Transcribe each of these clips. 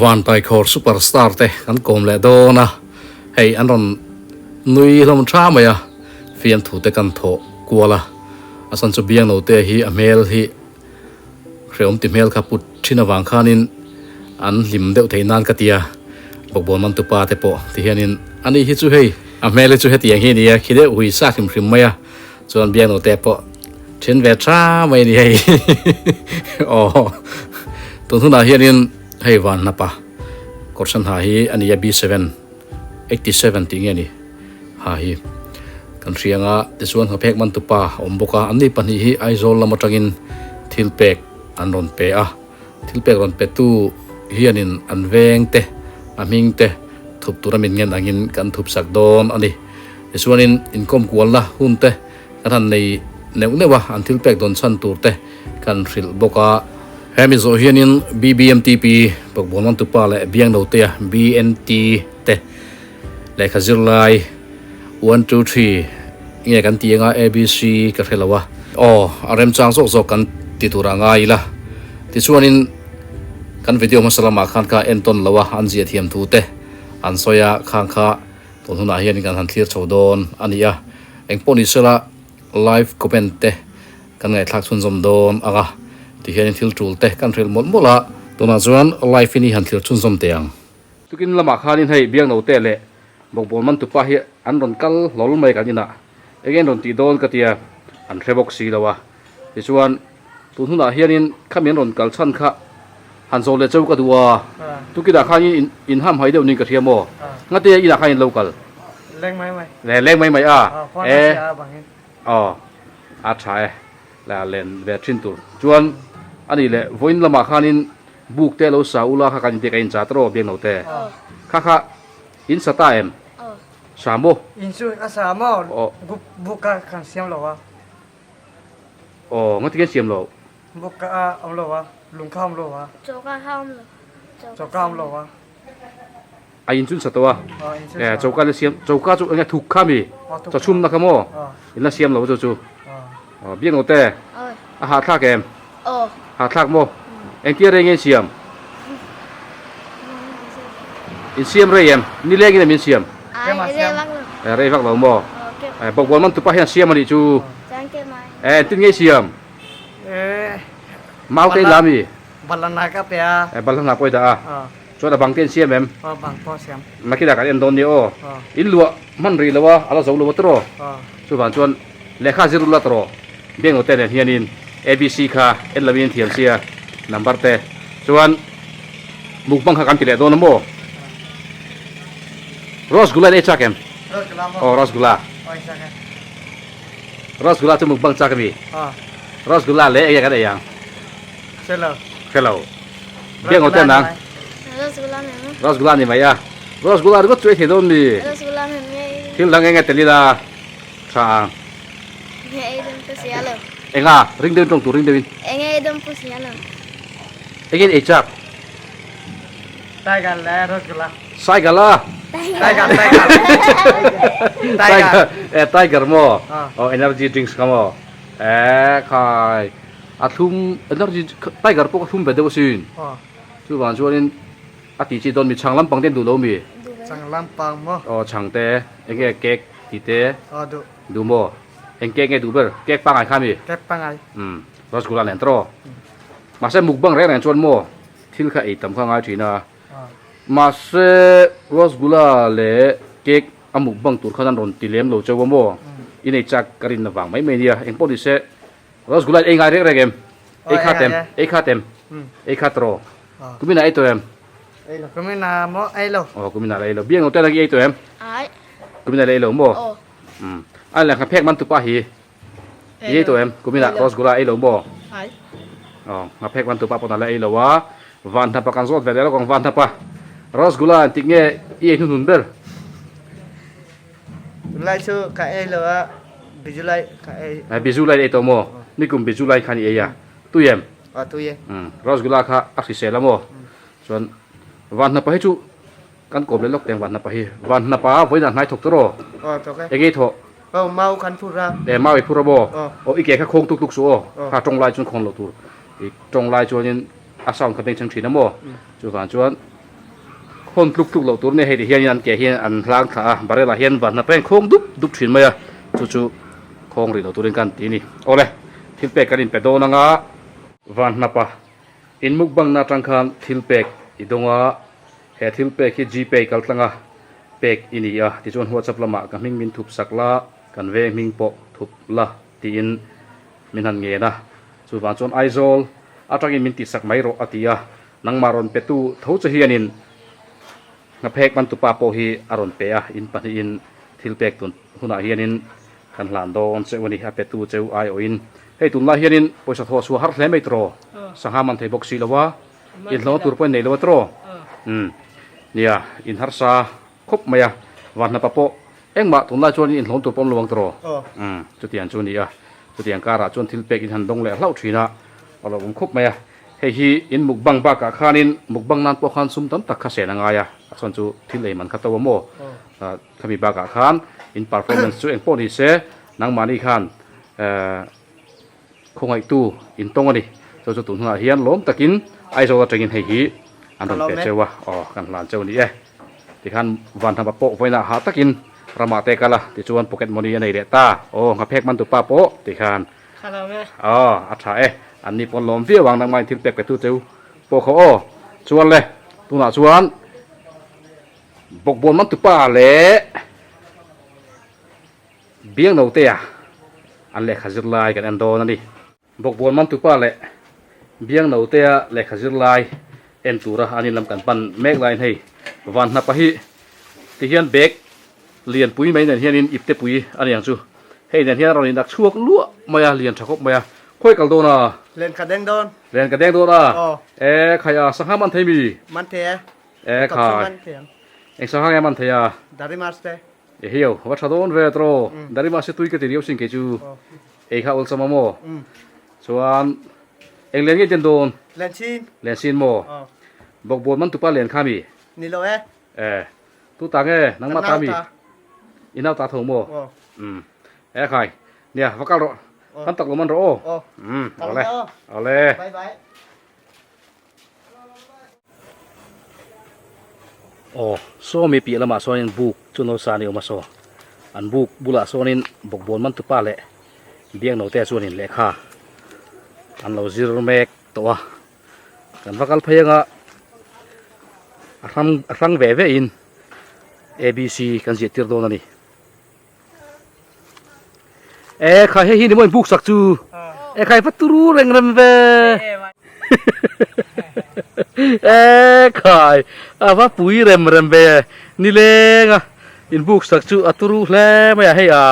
Vantaikhawr super star te kan kawm leh dawn a, hei an rawn nui hlawm tha mai a, fiamthu te kan thawh kual a, a chhan chu Biangnote hi a hmel hi Hreawm ti hmel kha put thin avang khanin an hlim deuh theih nan ka ti a, bawkbawn man tupa te pawh ti hianin ani hi chu hei a hmel hi chu hetiang hi a ni a, khi deuh hui sa hrim hrim mai a, chuan Biangnote pawh then ve tha mai a ni hei aw tun hunah hianin hei van hnapa kawrhsan ha hi a ni a B7 87 tih nge ni ha hi kan hria anga tichuan hnaphek man tupa a awm bawk a anni pahnih hi Aizawl lam atangin thil pek an rawn pe a thil pek rawn pe tu hianin an veng te a hming te thup tura min ngen angin kan thup sak dawn a ni tichuanin inkawm kualna hun te kan han nei neuh neuh a an thil pek dawn chhan tur te kan hrilh bawk a. Hemi zawh hianin BBMTP Bawkbawn Mantupa leh Biangnotea BNT te lehkha zirlai one two three nge kan ti anga ABC ka hre lo a. Aw a remchang zawk zawk kan ti tur a ngai ila. Tichuanin kan video hmasa lamah khan kha entawn lo a an ziah thiam thu te an sawi a khang kha tun hunah hianin kan han thlir chho dawn a ni a. Engpawh ni sela live comment te Kan ngaihthlak chhunzawm dawn ang a, tihianin thil tul te kan hrilh mawlh mawlh a. Tunah chuan live in i han thlir chhunzawm teh ang. Tukin lamah khanin hei Biangnote leh Bawkbawn Mantupa hi an rawn kal hlawl mai kan inah. Enge an rawn tih dawn ka tia an hre bawk si lo a. Tichuan tun hunah hianin khami an rawn kal chhan kha han zawh leh cheu ka duh a. Tukinah khanin in hamhai deuh niin ka hria maw? Ngate inah khan in lo kal? Leng mai mai. Leng mai mai a. E. Aw a tha e la len ve thin tur chuan a nih leh vawiin lamah khanin buk te lo sa ula kha kan inti ka incha tawh biak lo te kha kha in sa ta em sa maw in chu a sa maw buk kha kan siam lo a aw ngati nge siam lo buk kha a awm lo a lung kha awm lo a choka kha awm lo choka awm lo a. A in chun sa tawh a, eh choka la siam choka chu enge thuk kha mi chaw chhum na kha maw in la siam lo chu chu aw biak lo te a hahthlak em hahthlak maw engtia rei nge in siam in siam rei em nileng in em in siam eh rei vak lo maw eh bawkbawn man tupa hian siam a nih chu eh engtin nge i siam mau te in la mi eh balhla hna pawh i dah a. Chuan a bang te an siam em? Aw bang pawh a siam. Nakinah kan en dawn nia aw. In luah hman rih lo a, a la zo lo a tawh. Chuvang chuan lehkha zir ula tawh. Bank hotel nen hianin ABC kha en lovin in thiam sia number te. Chuan mukbang kha kan ti leh dawn a maw? Rasgula in ei chak em? Rasgula maw? Aw rasgula. Aw ei chak e. Rasgula chu mukbang chak ami? Aw. Rasgula leh enge kan ei ang? Hre lo. Hre lo. Biak ngawt em ang? Rasgula ni mai. Rasgula ni mai a. Rasgula ringawt chu ei thei dawn mi? Rasgula ni mai. Thil dang enge tel ila tha ang? Enge ei dawn pu sia lo. Enga? Ring deuhin tawng tur ring deuhin. Enge ei dawn pu sia lo. Enge in ei chak? Tiger le rasgula. Saigal a? Tiger tiger. Tiger. Eh tiger maw? Oh energy drinks kha maw? Eh khai. A thlum energy tiger pawh ka thlum ve deuh asin. Chuvang chuanin a tih chi dawn mi chhang lampang te an duh lo mi? Chhang lampang maw? Aw chhang te eng nge cake tih te? Aw duh. Duh maw? Eng cake nge duh ber? Cake pangngai kha mi? Cake pangngai. Umm rasgula nen tawh. Mahse mukbang reng reng chuan maw thil kha ei tam kha ngai thin a. Mahse rasgula leh cake a mukbang tur khan an rawn ti lem lo chauh a maw? I nei chak ka rin avang mai mai nia. Engpawh ni se Rasgula ei ngai reng reng em? Ei khat em? Ei khat em? Ei khat rawh. Kumina ei tawh em? Ei lo. Kumina maw ei lo. Aw kumina la ei lo. Biang lo te lagi ei tawh em? Ai. Kumina la ei lo maw? Aw. Um. A lehkha phek man tupa hi. Ei tawh em? Kumina rasgula ei lo maw? Ai. Aw, nga phek man tupa pawh la ei lo a. Van hnapa kan zawt ve leh lawk ang van hnapa. Rasgula an tik nge i ei hnuhnun ber? Tunlai chu ka ei lo a, biju lai ka ei. Eh, biju lai ei tawh maw? Nikum biju lai khan i ei a, tui em? Aw tui e. Umm, rasgula kha a hrisel a maw? Chuan vanhnapa hi chu kan kawm leh lawk teng vanhnapa hi. Vanhnapa vawiinah hnai thawk tawh rawh. Aw thawk e. Enge i thawh? Aw mau kan phur a. Eh, mau i phur a maw? Aw. Aw i ke kha khawng tuk tuk suh aw. Aw. Kha tawng lai chuan khawng loh tur. I tawng lai chuanin a sound kha bengchheng thin a maw? Chuvang chuan. Khawn tluk tluk loh tur nia hei ti hianin an ke hian an hlang thla a, barrel ah hian van hnap reng khawng dup dup thin mai a, chu chu khawng rih loh turin kan ti a ni. Awle, thil pek kan inpe dawn anga van hnapa in mukbang na atang khan thil pek i dawng a, he thil pek hi gpay kal tlang a pek i ni a, tichuan whatsapp lamah ka hming min thup sak la, kan veng hming pawh thup la tiin min han ngen a, chuvang chuan Aizawl atangin min tihsak mai rawh a ti a. Nangmah rawn petu tho che hianin hnaphek mantupa pawh hi a rawn pe a, in pahnihin thil pek tun hunah hianin kan hlan dawn cheu a ni, a petu cheu aiawhin. Hei tunlai hianin pawisa thawh chhuah har hle mai tiraw? Sangha man thei bawk si lo a, inhlawhna tur pawh in nei lo a tiraw? Umm nia, in harsa khawp mai a, vanhnapa pawh engmah tunlai chuan in inhlawm tur pawh awm lo ang tiraw? Umm chutiang chu a ni a, chutiang karah chuan thil pek in han dawng leh hlauh thin a, a lo awm khawp mai a. Hei hi in mukbang bakah khanin mukbang nan pawh khan sum tam tak kha sen a ngai a, a chhan chu thil ei man kha to a maw? Khami bakah khan in performance chu engpawh ni se nangmahni khan khawngaihtu in tawng a ni. Chu chu tun hunah hian lawm takin Aizawl atangin hei hi an rawn pe cheu a, aw kan hlan cheu a ni e. Tikhan Vanhnapa pawh vawiinah hah takin ramah te kal a, tichuan pocket money a nei leh ta, aw nghaphek man tupa pawh tikhan Tha lo e. Aw, a tha e. An ni pawn lawm viau ang nangmah in thil pek petu cheu pawh khaw aw. Chuan le, tunah chuan bawkbawn man tupa leh Biangnotea an lehkha zir lai kan en dawn a ni. Bawkbawn man tupa leh Biangnotea lehkha zir lai en tura an inlam kan pan mek laiin hei Vanhnapa hi tihian bag Lianpui mai nen hianin ipte pui a ni ang chu. Hei nen hian a rawn indak chhuak luah mai a, lian tha khawp mai a. Khawi kal dawn a? Len ka deng dawn. Len ka deng dawn a? Aw. E khai a, sangha man thei mi? Man thei e. E khai. Man thei ang. Eng sangha nge man thei a? Darimas te. E hiau, va tha dawn ve tro. Darimas hi tui ka ti riau sin kei chu. Ei kha awlsam a maw? Chuan eng len nge den dawn? Len sin. Len sin maw? Aw. Bawkbawn man tupa len kha mi? Ni lo e. E, tu ta nge, nangmah ta mi? I nau ta tho maw? Umm, e khai, nia, va kal rawh, tam tak lo man rawh aw. Umm, awle, awle. Aw, sawmi piah lamah sawnin buk chu no sa ni awm a saw. An buk bulah sawnin bawkbawn man tupa leh biangnote chuanin lehkha an lo zir mek tawh a. Kan va kal phei anga a hrang a hrang ve ve in abc kan ziah tir dawn a ni e khai hei hi ni maw in buk sak chu e khai va turu reng rem ve e khai a va pui rem rem ve nileng a in buk sak chu a turu hle mai a hei a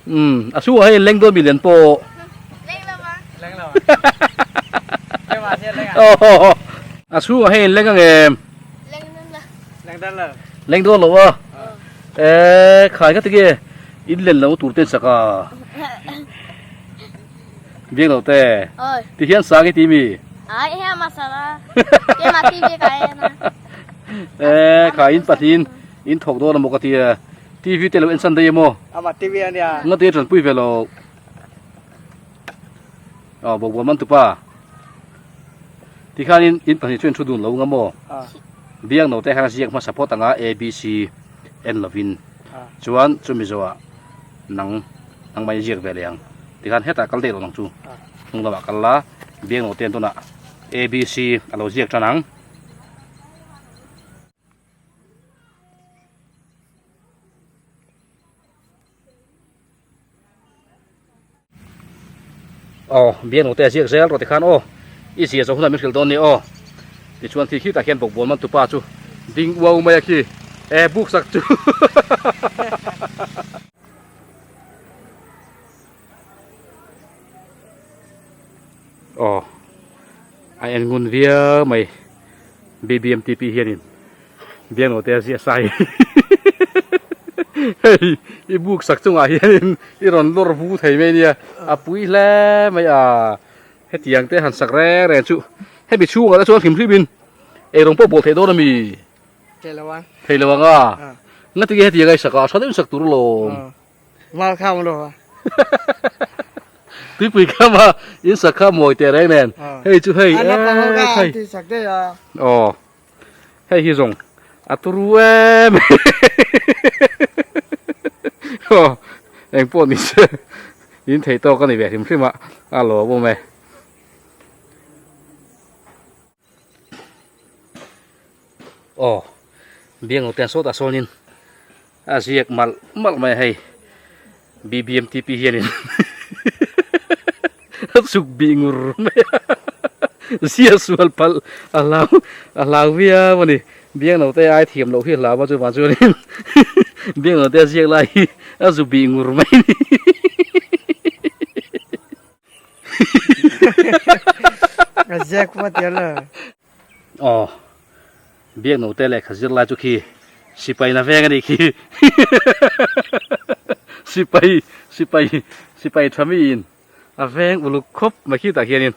Umm a chhungah hian leng dawn mi lian pawh. Leng lo a. Leng lo a. Keimah hian leng a. Aw a chhungah hian leng ang em? Leng dawn lo. Leng dawn lo. Leng dawn lo a. Eh khai ka tige in len lo tur ten sak a. Biak lo te. Oi. Ti hian sang i ti mi? Ai he masala. Keimah TV ka en a. Eh khai in pathin in thawk dawn a maw ka ti a. TV te lo en san daih emaw? Ama TV a nia. Nga te tanpui ve lo. Aw bawkbawn man tupa. Tikhanin in pahnih chuan thu dun lo nga maw? Biang no te khan a ziak hmasa phawt anga A B C en lovin. Chuan chumi zawhah nang nangmah in ziak ve leh ang. Tikhan hetah kal daih lo nang chu. Hnung lamah kal la biang no te an tunah A B C a lo ziak tan ang. Aw biak note a ziak zel rawh tikhan aw i zia zawh hunah min hrilh dawn nia aw tichuan khi khitah khian bawkbawn man tupa chu ding uau mai a khi e buk sak chu aw a en ngun viau mai. BBMTP hianin biangnote a ziah sai hei i buk sak chungah hianin i rawn lawr vu thei mai ania a pui hle mai a hetiang te han sak reng reng chu hemi chhungah te chuan hlim hlim in eirawng pawh bawl theih dawn ami Thei lo ang thei lo ang a ngatinge hetiang a i sak a tha deuh in sak tur alawm. Mal kha maw lo a. Tuipui kha ma in sak kha mawi teh reng nen. Hei chu hei e khai. Ti sak dei a. Aw. Hei hi zawng. A turu em aw eng pawh ni se in thei tawk a ni ve hrim hrim a a lawm awm e. Aw biang lo ten sawtah sawnin a ziak malh malh mai a hei BBMTP hianin a chuk bih ngur mai a zia sual palh a hlau a hlau viau a ni biang lo te ai thiam loh hi a hlau a chuvang chuanin biang lo te a ziak lai hi a zu bih ngur mai a ni. A ziak pawh a tia la. Aw biak note lehkha zir lai chu khi sipai na veng a nih khi sipai sipai sipai tha mi in a veng uluk khawp mai khi tah khianin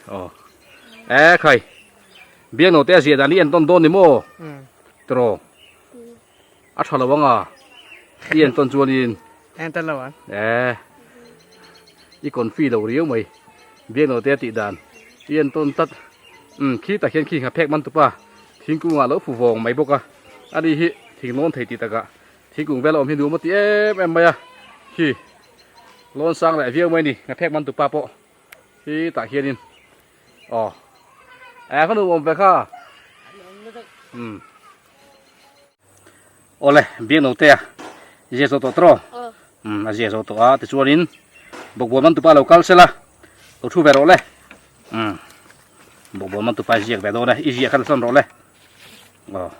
aw e khai biak note a ziah dan hi en tawn dawn ni maw tiraw a tha lo anga i en tawn chuanin en tawn lo ang e i confi lo riau mai biak no te a tih dan i en tawn tlat um khi tak hian khi ngha phek man tupa thingkung ah lo fu vawng mai bawk a ani hi thing lawn thei tih takah thingkung vel a awm hi nuam a ti em em mai a khi lawn sang leh viau mai a ni ngha phek man tupa pawh khi tah hianin aw e ka nuam awm ve kha um. Awle biak no te a zia zo tawh tawh um a zia zo tawh a tichuanin bawkbawn man tupa lo kal sela lo thu ve rawh le um bawkbawn man tupa ziak ve dawn e i ziah kha la sawn rawh le aw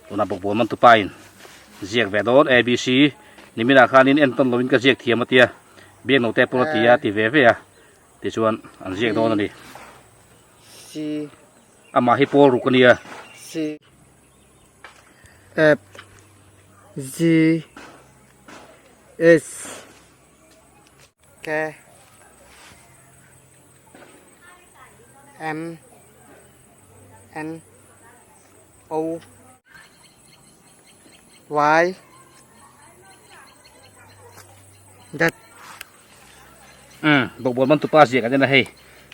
tuna bawkbawn man tupa in ziak ve dawn abc niminah khanin entawn lovin ka ziak thiam a tia biak no te pawh a ti a ti ve ve a tichuan an ziak dawn a ni. Amah hi pawl ruk a nia. C F G H K M N O Y Z Umm bawkbawn man tupa ziak an en a hei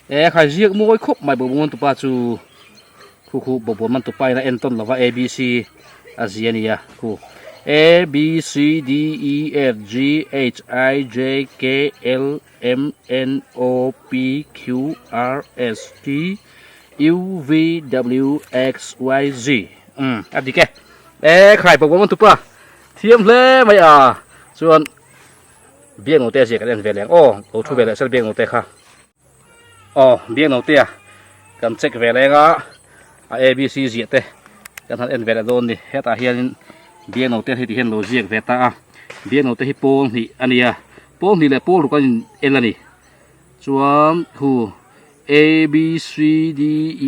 e khai ziak mawi khawp mai bawkbawn man tupa chu khu khu bawkbawn man tupa in a en tawn lova abc a zia a nia khu a b c d e f g h i j k l m n o p q r s t u v w x y z umm a dik e e khai bawkbawn man tupa thiam hle mai a chuan. Biak note a ziah kan en ve leh ang aw lo thu ve leh sel biak note kha aw biak note a kan check ve leng a a abc ziah te kan han en ve leh dawn ni hetah hianin biak note hei ti hian lo ziak ve ta a biak note hi pawl hnih a ni a pawl hnih leh pawl ruk a in el a ni chuan thu a b c d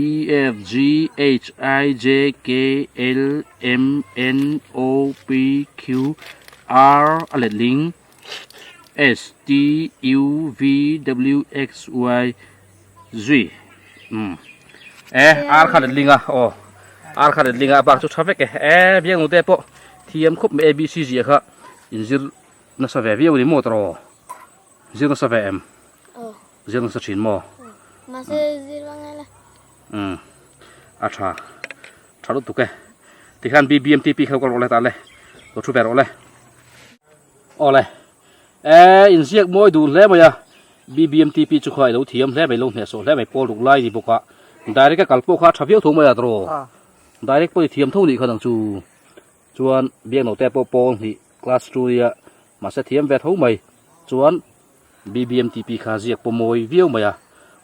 e f g h i j k l m n o p q r a letling s t u v w x y z umm e r kha letling a aw r kha letling a bak chu tha vek e e biang nu te pawh thiam khawp mai a b c zia kha inzir nasa ve viau a ni maw tawh zir nasa ve em. Zir nasa thin maw? Mahse zir vang ngai la. Umm a tha tha lutuk e. Tikhian BBMTP kha lo kal rawh le tah le lo thu ve rawh le. Aw le e inziak mawi dun hle mai a BBMTP chu kha i lo thiam hle mai lo hnehsawh hle mai pawl ruk lai ni bawk a direct a kal pawh kha a tha viau tho mai a tawh direct pawh i thiam tho nih kha dang chu chuan biak note pawh pawl hnih class two nia mahse thiam ve tho mai chuan. BBMTP kha ziak pawh mawi viau mai a.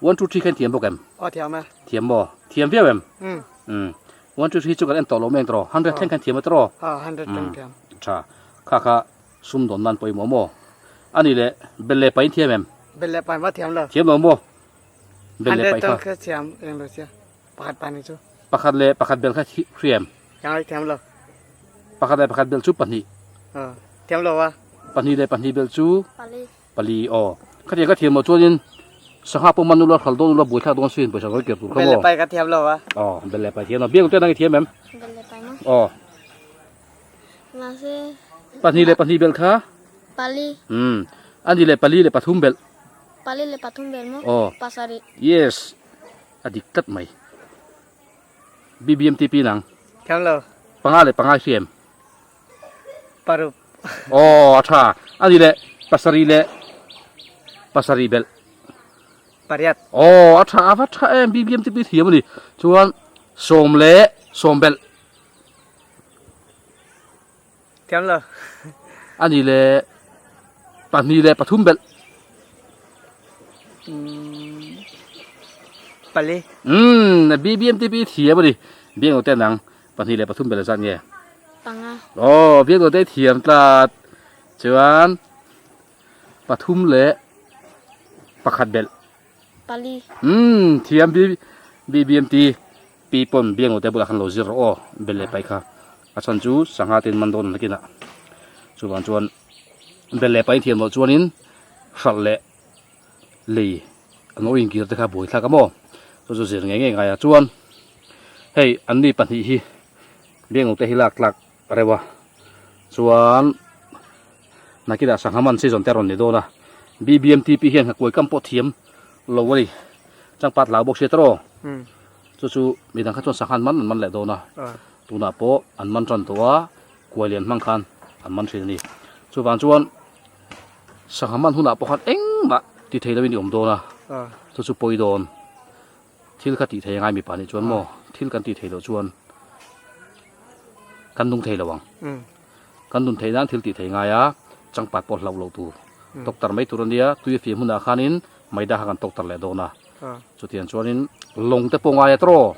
One two three kha in thiam bawk em? Aw thiam e. Thiam maw? Thiam viau em? Umm. Umm. One two three chu kan en tawh lo mai ang tawh 100 thleng khan thiam a tawh. Aw 100 thleng thiam. Tha. Kha kha sum dawn nan pawimawh maw? Ani leh bel leh pai in thiam em? Bel leh pai ma thiam lo. Thiam lo maw? Bel leh pai kha. 100 kha thiam eng lo sia. Pakhat pai ni chu. Pakhat leh pakhat bel kha hria em? Thiam thiam lo. Pakhat leh pakhat bel chu pahnih. Aw thiam lo a. Pahnih leh pahnih bel chu Pali. Pali aw. Khatiang ka thiam loh chuanin sangha pawh man ula hral dawn ula buaithlak dawn sin pawisa rawi ker tur kha maw. Bel leh pai ka thiam lo a. Aw bel leh pai thiam lo. Biak te nang i thiam em? Bel leh pai maw? Aw. Mahse. Pahnih leh pahnih bel kha? Pali. Umm. Ani leh pali leh pathum bel. Pali leh pathum bel maw? Aw. Pasarih. Yes. A dik tlat mai. BBMTP nang. Thiam lo. Panga leh panga i hria em? Paruk. Aw a tha. A ni leh pasarih leh pasarih belh. Pariat. Aw a tha a va tha em BBMTP thiam a ni. Chuan sawm leh sawm belh. Thiam lo. A ni leh pahnih leh pathum belh. Pali. Umm BBMTP thiam a ni. Biangnote nang pahnih leh pathum belh zat nge? Panga. Aw Biangnote thiam tlat. Chuan pathum leh pakhat belh. Pali. Umm thiam BBMT. Pi pawn Biangnote bulah khan lo zir rawh aw, bel leh pai kha. A chhan chu sangha te in man dawn nakinah. Chuvang chuan bel leh pai in thiam loh chuanin hralh leh lei an lo inkir te kha buai thlak a maw. Chu chu zir ngei ngei ngai a. Chuan hei anni pahnih hi Biangnote hi lak tlak reuh a. Chuan nakinah sangha man season te a rawn ni dawn a. BBMTP hian nghakuai kam pawh thiam lo a ni. Changpat lau bawk hriat erawh. Chu chu midang kha chuan sangha an man an man leh dawn a. Tunah pawh an man tan tawh a, kuai lian hmang khan an man thin a ni. Chuvang chuan sangha man hunah pawh khan engmah ti thei loin i awm dawn a. Chu chu pawi dawn. Thil kha tih thei a ngai mipa nih chuan maw? Thil kan tih theih loh chuan kan nung thei lo ang. Kan nun theih nan thil tih thei ngai a, changpat pawh hlauh loh tur. Tawktar mai tur a nia, tui a fim hunah khanin maida kha kan tawktar leh dawn a. Chutiang chuanin lawng te pawh ngai a tawh.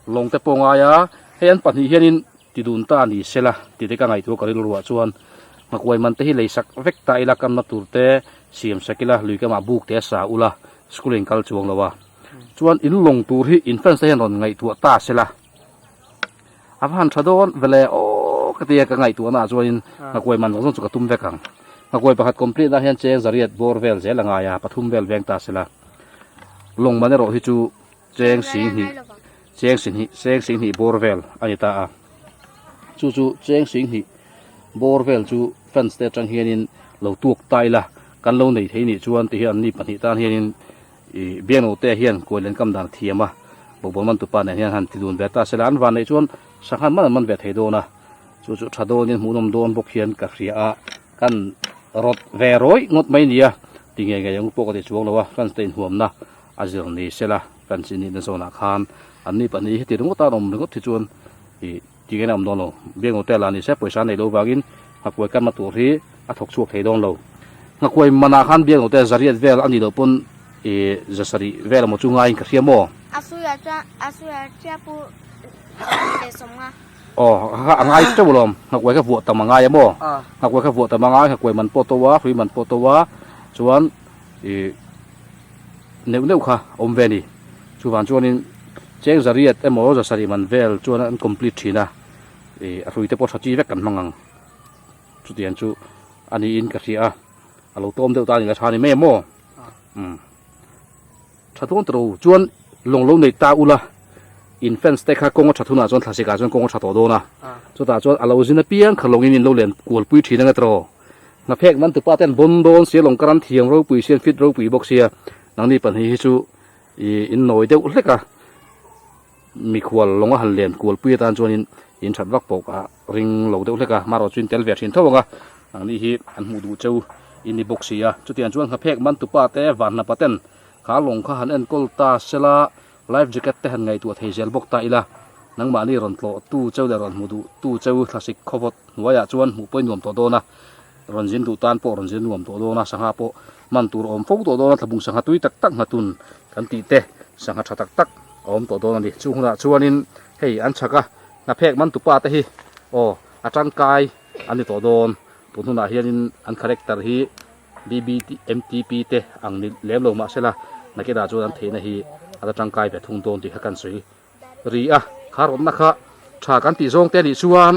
Lawng te pawh ngai a, hei an pahnih hianin ti dun ta a ni sela tih te ka ngaihtuah ka rilruah chuan nghakuai man te hi lei sak vek ta ila kamna tur te siam sak ila lui kamah buk te a sa ula school in kal chuang lo a chuan in lawng tur hi in fans te hian rawn ngaihtuah ta sela a va han tha dawn vele aw ka tia ka ngaihtuah naah chuanin nghakuai man zawng zawng chu ka tum vek ang nghakuai pakhat complete na hian cheng zariat bawr vel zel a ngai a pathum vel veng ta sela lawng man erawh hi chu cheng sing hnih cheng si hnih cheng sing hnih bawr vel a ni ta a chu chu cheng sing hnih bawr vel chu fans te atang hianin lo tuak ta ila kan lo nei thei nih chuan ti hian anni pahnih tan hianin ih biangnote hian kuai len kam dan thiam a bawkbawn man tupa nen hian han ti dun ve ta sela an van neih chuan sangha man an man ve thei dawn a chu chu tha dawnin hmuhnawm dawn bawk hian ka hria a kan rawt ve rawih ngawt mai nia ti ngei ngei ang pawh ka ti chuang lo a fans te inhuamna a zir ni sela fans in nihna zawnah khan anni pahnih hi ti ringawt a an awm ringawt hi chuan ih ti ngei na awm dawn lo biangnote lah ni se pawisa nei lo vangin nghakuai kanna tur hi a thawk chhuak thei dawn lo nghakuai manah khan biangnote zariat vel a nih loh pawn ih zasarih vel emaw chu ngaiin ka hria maw. A suiah chuan a suiah chiah pawh leh sawm nga. Aw kha a ngai teuh alawm nghakuai kha vuah tam a ngai a maw nghakuai kha vuah tam a ngai nghakuai man pawh to a hrui man pawh to a chuan ih neuh neuh kha a awm ve a ni chuvang chuanin cheng zariat emaw zasarih man vel chuan an complete thin a ih a hrui te pawh tha chi vek kan hmang ang chutiang chu a niin ka hria a a lo tawm deuh ta a ni la tha a ni mai maw umm. Tha dawn ta ro chuan lawng lo nei ta ula in fence te kha kawng a that hunah chuan thlasik ah chuan kawng a tha tawh dawn a chutah chuan a lo zin apiang kha lawngin in lo len kual pui thin anga tiraw hnaphek man tupa te an bawn dawn sia lawng karan thiam ropui sia an fit ropui bawk sia nangni pahnih hi chu ih in nawi deuh hlek a mikhual lawng a han len kual pui atan chuanin in that vak pawh a ring lo deuh hlek a marawh chu in tel ve thin tho ang a nangni hi an hmuh duh cheu in ni bawk si a chutiang chuan hnaphek man tupa te van hnapa ten Kha lawng kha han enkawl ta sela, life jacket te han ngaihtuah thei zel bawk ta ila, nangmahni rawn tlawh tu cheu leh rawn hmu duh tu cheu thlasik khawvawt hnuaiah chuan hmuh pawhin nuam tawh dawn a, rawn zin duh tan pawh rawn zin nuam tawh dawn a, sangha pawh hman tur a awm fo tawh dawn a, thlabung sangha tui tak tak nghatun kan tih te sangha tha tak tak a awm tawh dawn a ni. Chung hunah chuanin hei an chhak a, hnaphek man tupa te hi aw a tangkai an ni tawh dawn, tun hunah hianin an character hi BBMTP te ang ni lem lo mah sela nakinah chuan an theihna hi a la tangkai ve thung dawn tih kha kan sawi ri a, kha rawtna kha tha kan tih zawng te anih chuan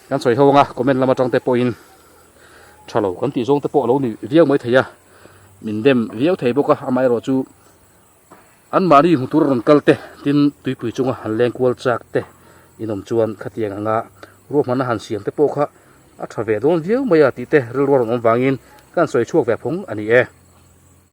kan sawi ho anga comment lam atang te pawhin tha lo kan tih zawng te pawh a lo ni viau mai thei a, min dem viau thei bawk a, amaherawh chu Anmahni hmu tur a rawn kal te, tin tuipui chunga han leng kual chak te inawm chuan khatiang anga ruahmanna han siam te pawh kha a tha ve dawn viau mai a tih te rilru a rawn awm vangin kan sawi chhuak ve phawng a ni e.